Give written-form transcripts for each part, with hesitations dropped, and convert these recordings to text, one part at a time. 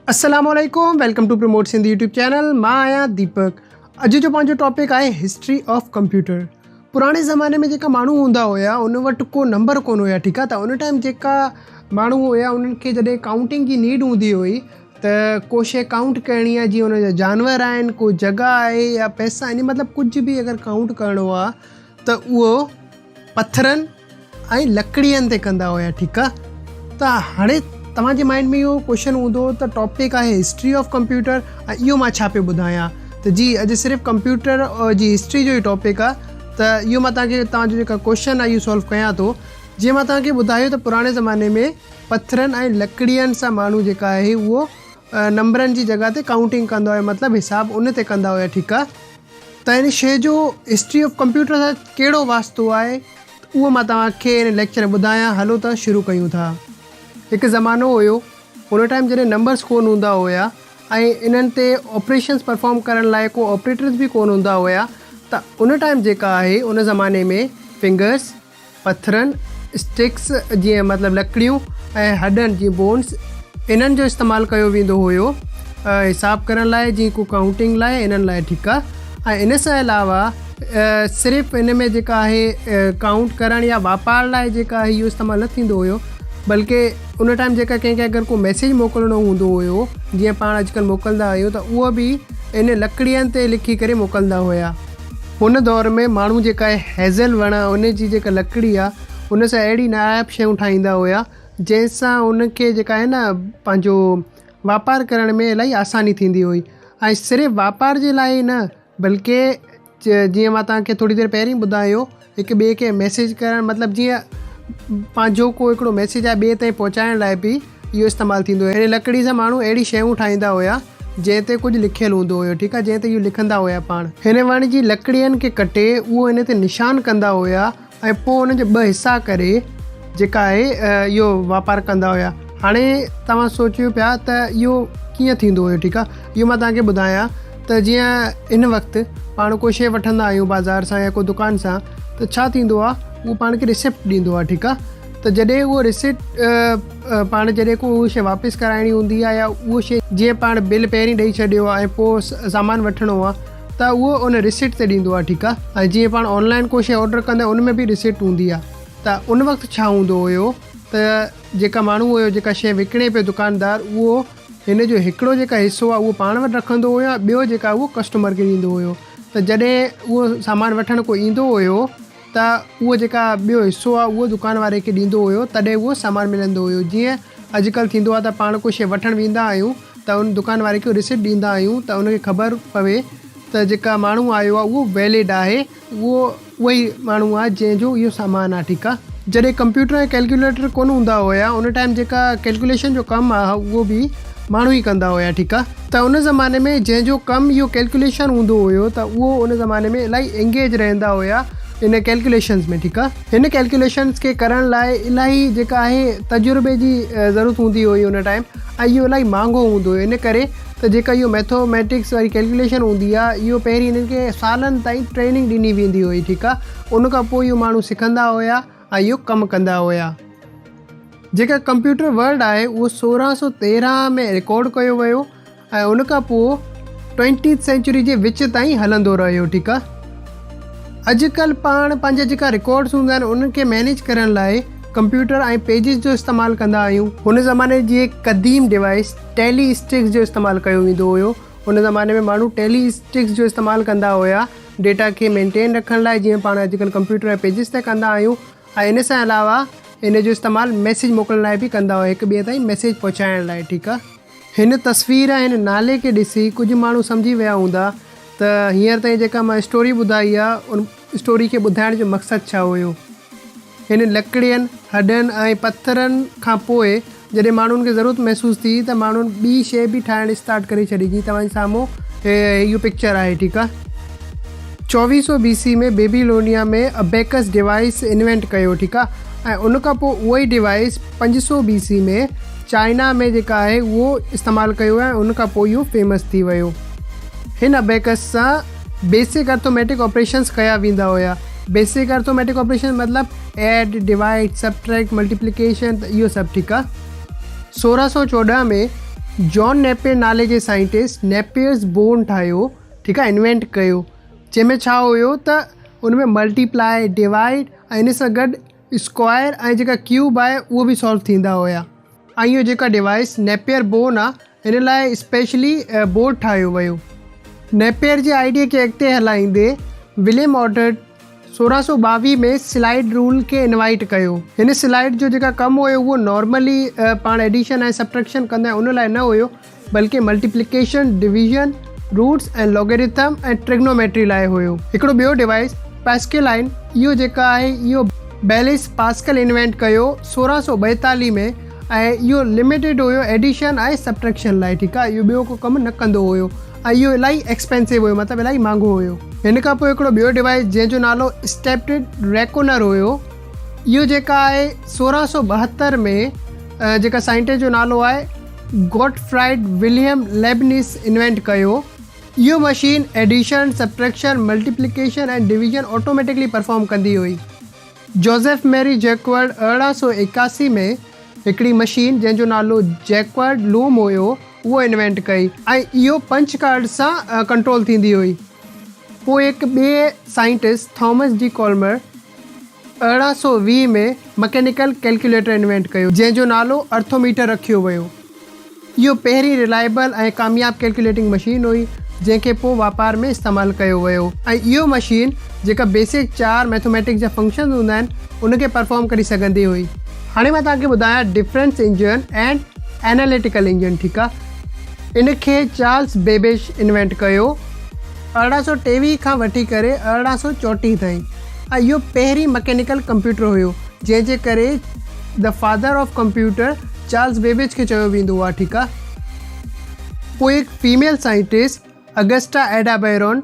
السلام عليڪم welcome to promote Sindh YouTube channel مان آهيان ديپڪ اڄ جو پنهنجو ٽاپڪ آهي هسٽري آف ڪمپيوٽر پراڻي زماني ۾ جيڪا ماڻهو هوندا هيا ان وٽ ڪو نمبر ڪونه هيا ٺيڪ آهي ته ان ٽائيم جيڪا ماڻهو هيا انهن کي جڏهن ڪائونٽنگ جي نيڊ هوندي هئي ته ڪو شي ڪائونٽ ڪرڻي آهي جيئن ان جا جانور آهن ڪو جڳهه آهي يا پئسا آهن مطلب ڪجهه به اگر ڪائونٽ ڪرڻو آهي ته اهو پٿرن ۽ لڪڙين تي ڪندا هيا ٺيڪ آ ته هاڻي توهان جي مائنڊ ۾ اهو ڪوشچن هوندو ته ٽاپڪ آهي هسٽري آف ڪمپيوٽر ۽ اهو مان ڇا پيو ٻڌايان ته جي اڄ صرف ڪمپيوٽر جي هسٽري جو ئي ٽاپڪ آ ته اهو مان توهان کي توهان جو جيڪا ڪوشچن آ اهو سالو ڪيان ٿو جيئن مان توهان کي ٻڌايو ته پراڻي زماني ۾ پٿرن ۽ لڪڙين سان ماڻهو جيڪا آهي اهو نمبرن جي جڳهه تي ڪائونٽنگ ڪندا هيا مطلب حساب ان تي ڪندا هيا ٺيڪ آ ته ان شيء جو هسٽري آف ڪمپيوٽر سان ڪهڙو واسطو آهي اهو مان توهان کي هن ليڪچر ۾ ٻڌايان هلو ته شروع ڪيون ٿا. هڪ زمانو هيو ان ٽائيم جڏهن نمبرس ڪون هوندا هيا ۽ انهن تي آپريشنس پرفارم ڪرڻ لاء ڪو آپريٽرس به ڪون هوندا هيا ته ان ٽائيم جيڪا آهي ان زماني ۾ فنگرس پٿرن، Sticks، جيئن مطلب لڪڙيون ۽ هڏن جيئن Bones انهن جو استعمال ڪيو ويندو هيو حساب ڪرڻ لاء جيئن ڪو ڪائونٽنگ لاء انهن لاء ٺيڪ آ ۽ ان سان علاوه صرف ان ۾ جيڪا آهي ڪائونٽ ڪرڻ يا واپار لاء جيڪا آهي اهو استعمال نه ٿيندو هيو بلڪه ان ٽائيم جيڪا ڪنهن کي اگر ڪو ميسيج موڪلڻو هوندو هيو جيئن پاڻ اڄڪلهه موڪلندا آهيون ته اهو به ان لڪڙين تي لکي ڪري موڪلندا هيا. هن دور ۾ ماڻهو جيڪا هيزل وڻ آ ان جي جيڪا لڪڙي آ ان سان اهڙي ناياب شيون ٺاهيندا هيا جنهن سان ان کي جيڪا آهي نه پنهنجو واپار ڪرڻ ۾ الاهي آساني ٿيندي هئي ۽ صرف واپار جي لاء ئي نه بلڪه جيئن مان توهان کي ٿوري دير پهرين ٻڌايو هڪ ٻئي کي ميسيج ڪرڻ مطلب جيئن پنهنجو ڪو هڪڙو ميسيج آهي ٻئي تائين پهچائڻ لاء به اهو استعمال ٿيندو هو. اهڙي لڪڙي سان ماڻهو اهڙي شيون ٺاهيندا هيا جنهن تي ڪجهه لکيل هوندو هيو ٺيڪ آهي جنهن تي اهو لکندا هيا پاڻ. هن وڻ جي لڪڙين کي ڪٽي اهو ان تي نشان ڪندا هيا ۽ پوء ان جا ٻه حصا ڪري جيڪا آهي اهو واپار ڪندا هيا. هاڻي توهان سوچيو پيا ته اهو ڪيئن ٿيندو هيو ٺيڪ آهي اهو مان توهان کي ٻڌايان ته جيئن هن وقت پاڻ ڪو شيء وٺندا آهيون بازار سان يا ڪو دڪان سان ته ڇا ٿيندو آهي اهو پاڻ کي رسيپٽ ڏيندو آهي ٺيڪ آهي ته جڏهن اهو رسيپٽ پاڻ جڏهن ڪو اهو شيء واپس ڪرائڻي هوندي آهي يا اهو شيء جيئن پاڻ بل پهرين ڏئي ڇڏيو آهي ۽ پوء سامان وٺڻو آهي ته اهو ان رسيپٽ تي ڏيندو آهي ٺيڪ آهي ۽ جيئن پاڻ آنلائن ڪو شيء آرڊر ڪندا آهيون ان ۾ به رسيپٽ هوندي آهي ته ان وقت ڇا هوندو هيو ته جيڪا ماڻهو هيو جيڪا شيء وڪڻي پيو دڪاندار اهو هن جو هڪڙو جيڪا حصو آهي اهو پاڻ وٽ رکندو هيو ۽ ٻيو جيڪا اهو ڪسٽمر کي ڏيندو هيو ته جڏهن اهو سامان وٺڻ ڪو ايندو هيو ته اهو جيڪا ٻيو حصو آهي اهو دڪان واري کي ڏيندو هيو تڏهن اهو سامان ملندو هيو جيئن اڄڪلهه ٿيندو آهي ته پاڻ ڪو شيء وٺڻ ويندا آهيون ته ان دڪان واري کي رسيٽ ڏيندا آهيون ته ان کي خبر پوي ته جيڪا ماڻهو آيو آهي اهو ويلڊ آهي اهو اهو ئي ماڻهو آهي جنهن جو اهو سامان آهي ٺيڪ آهي. جڏهن ڪمپيوٽر ۽ ڪيلڪيوليٽر ڪونه هوندا هيا ان ٽائيم جيڪا ڪيلڪيوليشن جو ڪم آهي اهو به ماڻهو ئي ڪندا هيا ٺيڪ آهي ته ان زماني ۾ جنهن جو ڪم اهو ڪيلڪيوليشن هوندو هيو ته اهو ان زماني ۾ الاهي انگيج رهندا هيا ان ڪيلڪيوليشنز ۾ ٺيڪ آهي هن ڪيلڪيوليشنز کي ڪرڻ لاء الاهي جيڪا آهي تجربي جي ضرورت هوندي هئي ان ٽائيم ۽ اهو الاهي مهانگو هوندو هيو ان ڪري ته جيڪا اهو ميٿوميٽڪس واري ڪيلڪيوليشن هوندي آ اهو پهرين هنن کي سالن تائين ٽريننگ ڏني ويندي هئي ٺيڪ آ ان کان پوء اهو ماڻهو سکندا هيا ۽ اهو ڪم ڪندا هيا. جيڪا ڪمپيوٽر ورلڊ آهي اهو 1613 ۾ رڪارڊ ڪيو ويو ۽ ان کان پوء ٽوئنٽيٿ سينچري جي وچ تائين هلندو رهيو ٺيڪ آ. اڄڪلهه پاڻ پنهنجا جيڪا رڪارڊس هوندا آهن انهن کي مينيج ڪرڻ لاء ڪمپيوٽر ۽ پيجز جو استعمال ڪندا آهيون. هن زماني جي قديم ڊوائيس ٽيلي اسٽڪس جو استعمال ڪيو ويندو هيو. ان زماني ۾ ماڻهو ٽيلي اسٽڪس جو استعمال ڪندا هيا ڊيٽا کي مينٽين رکڻ لاء جيئن پاڻ اڄڪلهه ڪمپيوٽر ۽ پيجز تي ڪندا آهيون ۽ ان سان علاوه ان جو استعمال ميسيج موڪلڻ لاء به ڪندا هيا هڪ ٻئي تائين ميسيج پهچائڻ لاء ٺيڪ آهي. هن تصوير ۽ هن نالي کي ڏسي ڪجهه ماڻهو سمجهي ويا هوندا ته هينئر تائين جيڪا مان اسٽوري ٻڌائي آ ان اسٽوري کي ٻڌائڻ جو مقصد ڇا هيو. هن لڪڙين، هڏن ۽ پٿرن کان پوء جڏهن ماڻهن کي ضرورت محسوس ٿي ته ماڻهن ٻي شيء به ٺاهڻ اسٽارٽ ڪري ڇڏي جيئن توهان جي سامهون اهو پڪچر آهي ٺيڪ آ. چوويهه سئو بي سي ۾ بيبيلونيا ۾ ابيڪس ڊوائيس انوينٽ ڪيو ٺيڪ آ ۽ ان کان پوء اهو ئي ڊوائيس پنج سئو بي سي ۾ چائنا ۾ جيڪا آهي اهو استعمال ڪيو ويو ۽ ان کان پوء اهو فيمس ٿي ويو. هن ابيڪس سان بيسڪ ارٿوميٽڪ آپريشنز ڪيا ويندا هيا. بيسڪ ارٿوميٽڪ آپريشن مطلب ايڊ، ڊوائيڊ، سبٽريڪٽ، ملٽيپليڪيشن ته اهو سڀ ٺيڪ آ. 1614 ۾ جان نيپيئر نالي جي سائنٽسٽ نيپيئرز بون ٺاهيو، ٺيڪ آهي، انوينٽ ڪيو، جنهن ۾ ڇا هيو ته ان ۾ ملٽيپلائي، ڊوائيڊ ۽ ان سان گڏ اسڪوائر ۽ جيڪا ڪيوب آهي اهو به سالو ٿيندا هيا. ۽ اهو جيڪا ڊوائيس نيپيئر بون آ ان لاء اسپيشلي بورڊ ٺاهيو ويو. نيپيئر جي آئيڊيا کي اڳتي هلائيندي وليم آڊرٽ 1622 ۾ سلائيڊ رول کي انوائيٽ ڪيو. هن سلائيڊ جو جيڪا ڪم هيو اهو نارملي پاڻ ايڊيشن ۽ سبٽريڪشن ڪندا آهيون ان لاء نه هيو بلڪه ملٽيپليڪيشن، ڊويزن، روٽس ۽ لاگيرٿم ۽ ٽرگنوميٽري لاء هيو. هڪڙو ٻيو ڊوائيس پاسڪيلائن اهو جيڪا آهي اهو بيليس پاسڪل انوينٽ ڪيو 1642 ۾ ۽ اهو لميٽيڊ هيو ايڊيشن ۽ سبٽريڪشن لاء ٺيڪ آهي اهو ٻيو ڪو ڪم نه ڪندو هيو ۽ اهو الاهي ايڪسپينسو هيو مطلب الاهي مهانگو هيو. هن کان پوء هڪڙو ٻيو ڊوائيس جنهن جو نالو اسٽيپٽڊ ريڪونر هيو اهو جيڪا آهي 1672 ۾ جيڪا سائنٽسٽ جو نالو آهي گوٽ فرائيڊ وليم ليبنس انوينٽ ڪيو. اهو machine addition, subtraction, multiplication ۽ division automatically perform ڪندي هئي. جوزف ميري جيڪورڊ 1881 ۾ هڪڙي مشين جنهن جو نالو جيڪورڊ لوم هيو اهو انوينٽ ڪئي ۽ اهو پنچ ڪارڊ سان ڪنٽرول ٿيندي هئي. پوء هڪ ٻئي scientist Thomas de Colmar 1820 ۾ mechanical calculator invent ڪيو، جنهن جو نالو ارٿوميٽر رکيو ويو. اهو پهرين رلائبل ۽ ڪامياب ڪيلڪيوليٽنگ مشين هئي، جنهن کي پوء واپار ۾ استعمال ڪيو ويو ۽ اهو مشين جيڪا بيسڪ چار ميٿميٽڪس جا فنڪشنز هوندا آهن، ان کي پرفارم ڪري سگهندي هئي. هاڻي مان توهان کي ٻڌايان ڊفرنس انجن ۽ ايناليٽيڪل انجن، ٺيڪ آ. ان کي چارلس بيبيج انوينٽ ڪيو 1823 کان وٺي ڪري 1834 تائين. ۽ اهو پهرين مڪينيڪل ڪمپيوٽر هيو جنهن جي ڪري the father of computer Charles Babbage کي چيو ويندو آهي ٺيڪ آهي. پوء هڪ female scientist Augusta Ada Byron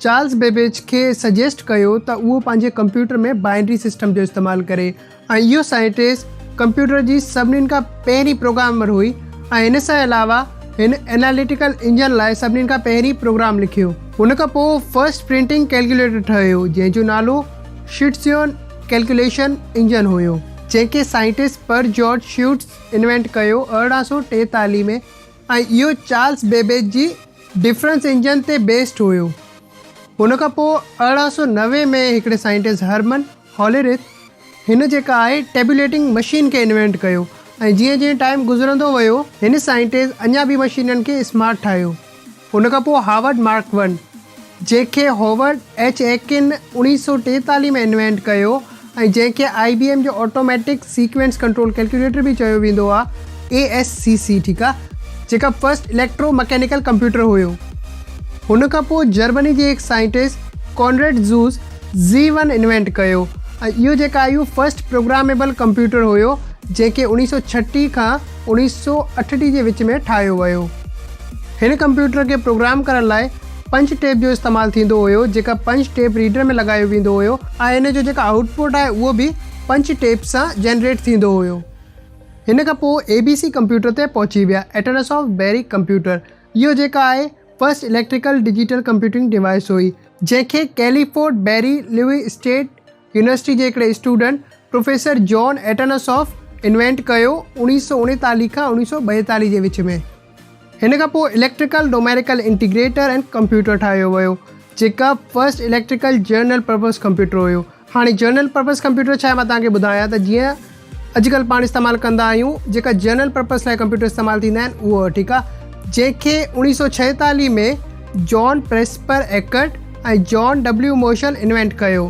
Charles Babbage کي سجيسٽ ڪيو ته اهو پنهنجي ڪمپيوٽر ۾ بائنري سسٽم جو استعمال ڪري ۽ اهو سائنٽسٽ ڪمپيوٽر جي سڀني کان پهرين پروگرامر هئي ۽ ان سان علاوه هن ايناليٽيڪل انجن لاء سڀني کان پهرين پروگرام لکيو. ان کان پوء فرسٽ پرنٽنگ ڪيلڪيوليٽر ٺهيو جنهن جو نالو شٽزيون ڪيلڪيوليشن انجن هيو جنهن کي scientist Per George Scheutz invent ڪيو 1843 ۾ ۽ اهو چارلس بيبيج جي ڊفرنس انجن تي بيسڊ هيو. ان کان پوء 1890 ۾ هڪڙي سائنٽسٽ هرمن هوليرٿ هن جيڪا آهي ٽيبيوليٽنگ مشين کي انوينٽ ڪيو ۽ جيئن جيئن ٽائيم گذرندو ويو هن سائنٽسٽ اڃا به مشينن کي اسمارٽ ٺاهيو. ان کان پوء هاورڊ مارڪ ون جنهن کي هوورڊ ايڇ ايڪن 1943 ۾ انوينٽ ڪيو ۽ جنهن کي آئي بي ايم جو آٽوميٽڪ سيڪوينس ڪنٽرول ڪيلڪيوليٽر به چيو ويندو آ اي ايس سي سي ٺيڪ آ جيڪا فرسٽ اليڪٽرو مڪينيڪل ڪمپيوٽر هيو. ان کان پوء جرمني جي هڪ scientist Konrad Zuse Z one invent ڪيو ۽ اهو جيڪا اهو فرسٽ پروگراميبل ڪمپيوٽر هيو جنهن کي 1936 کان 1938 جي وچ ۾ ٺاهيو ويو. هن ڪمپيوٽر کي پروگرام ڪرڻ لاء پنچ ٽيپ جو استعمال ٿيندو هيو جيڪا پنچ ٽيپ ريڊر ۾ لڳايو ويندو هيو ۽ ان جو جيڪا آئوٽ پٽ آهي اهو به پنچ ٽيپ سان جنريٽ ٿيندو هيو. هن کان پوء اي بي سي ڪمپيوٽر تي پهچي ويا ايٽاناسوف بيري ڪمپيوٽر اهو جيڪا آهي first electrical digital computing device هئي جنهن کي ڪيليفورڊ بيري لوئي اسٽيٽ يونيورسٽي جي هڪڙي student professor John Atanasoff invent ڪيو 1939 کان 1942 جي وچ ۾. هن کان پوء electrical numerical integrator and computer ٺاهيو ويو جيڪا first electrical general purpose computer هيو. هاڻي جنرل پرپز ڪمپيوٽر ڇا آهي مان توهان کي ٻڌايان ته جيئن اڄڪلهه پاڻ استعمال ڪندا آهيون جيڪا جنرل پرپز لاء ڪمپيوٽر استعمال ٿيندا آهن اهو ٺيڪ آهي جنهن کي 1946 ۾ جان پريسپر ايڪرٽ ۽ جان ڊبليو موشل انوينٽ ڪيو.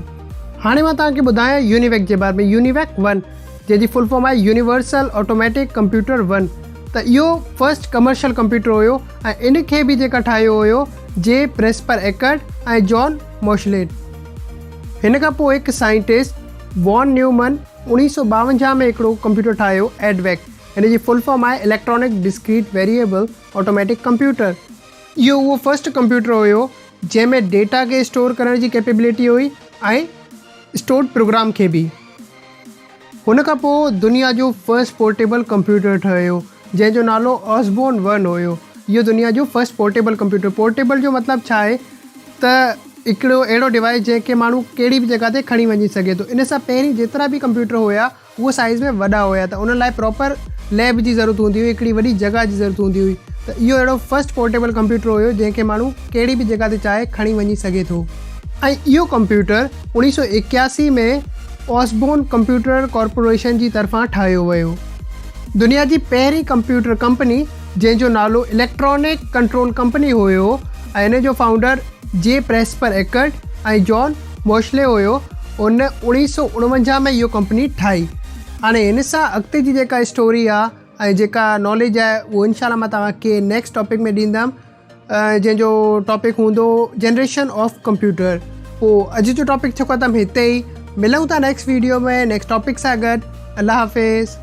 هاڻي مان توهان کي ٻڌايان يونيويڪ جي باري ۾ يونيويڪ ون جنهن جي فل فارم آهي يونيورسل آٽوميٽڪ ڪمپيوٽر ون ته اهو فرسٽ ڪمرشل ڪمپيوٽر هيو ۽ ان کي به جيڪا ٺاهيو هيو جي پريسپر ايڪرٽ ۽ جان موشليٽ. هن کان پوء هڪ سائنٽسٽ وان نيومن 1952 ۾ هڪڙو ڪمپيوٽر ٺاهيو ايڊويڪ هن جي فل فارم آهي electronic discrete variable automatic computer. اهو اهو فرسٽ ڪمپيوٽر هيو جنهن ۾ ڊيٽا کي اسٽور ڪرڻ جي ڪيپيبلٽي هئي ۽ اسٽورڊ پروگرام کي به. هن کان پوء دنيا جو فرسٽ پورٽيبل ڪمپيوٽر ٺهيو جنهن جو نالو آسبورن ون هيو. اهو دنيا جو فرسٽ پورٽيبل ڪمپيوٽر، پورٽيبل جو مطلب ڇا آهي ته هڪڙو اهڙو ڊوائيس جنهن کي ماڻهو ڪهڙي به جڳهه تي کڻي وڃي سگهي ٿو. ان سان پهرين جيترا به ڪمپيوٽر هيا اهو سائيز ۾ وڏا هيا ته انهن لاء پراپر ليب جي ضرورت هوندي هئي، هڪڙي وڏي جڳهه جي ضرورت هوندي هئي ته اهو اهڙو فرسٽ پورٽيبل ڪمپيوٽر هيو جنهن کي ماڻهو ڪهڙي به جڳهه تي چاهي کڻي وڃي سگهي ٿو. ۽ اهو ڪمپيوٽر اوڻيهه سؤ ايڪياسي ۾ اوسبورن ڪمپيوٽر ڪارپوريشن جي طرفان ٺاهيو ويو. دنيا جي پهرين ڪمپيوٽر ڪمپني جنهن جو نالو اليڪٽرانڪ ڪنٽرول ڪمپني هيو ۽ ان جو founder J Presper Eckert ۽ John Mauchly هيو ان اوڻيهه سؤ اڻونجاهه ۾ اهو ڪمپني ٺاهي. هاڻي هن سان اڳتي جي جيڪا اسٽوري آ ۽ جيڪا ناليج آهي اهو انشاء الله مان توهان کي نيڪسٽ ٽاپڪ ۾ ڏيندم جنهن جو ٽاپڪ هوندو جنريشن آف ڪمپيوٽر. پوء اڄ جو ٽاپڪ ٿيو ختم هتي ئي، ملون ٿا نيڪسٽ ويڊيو ۾ نيڪسٽ ٽاپڪ سان گڏ. الله حافظ.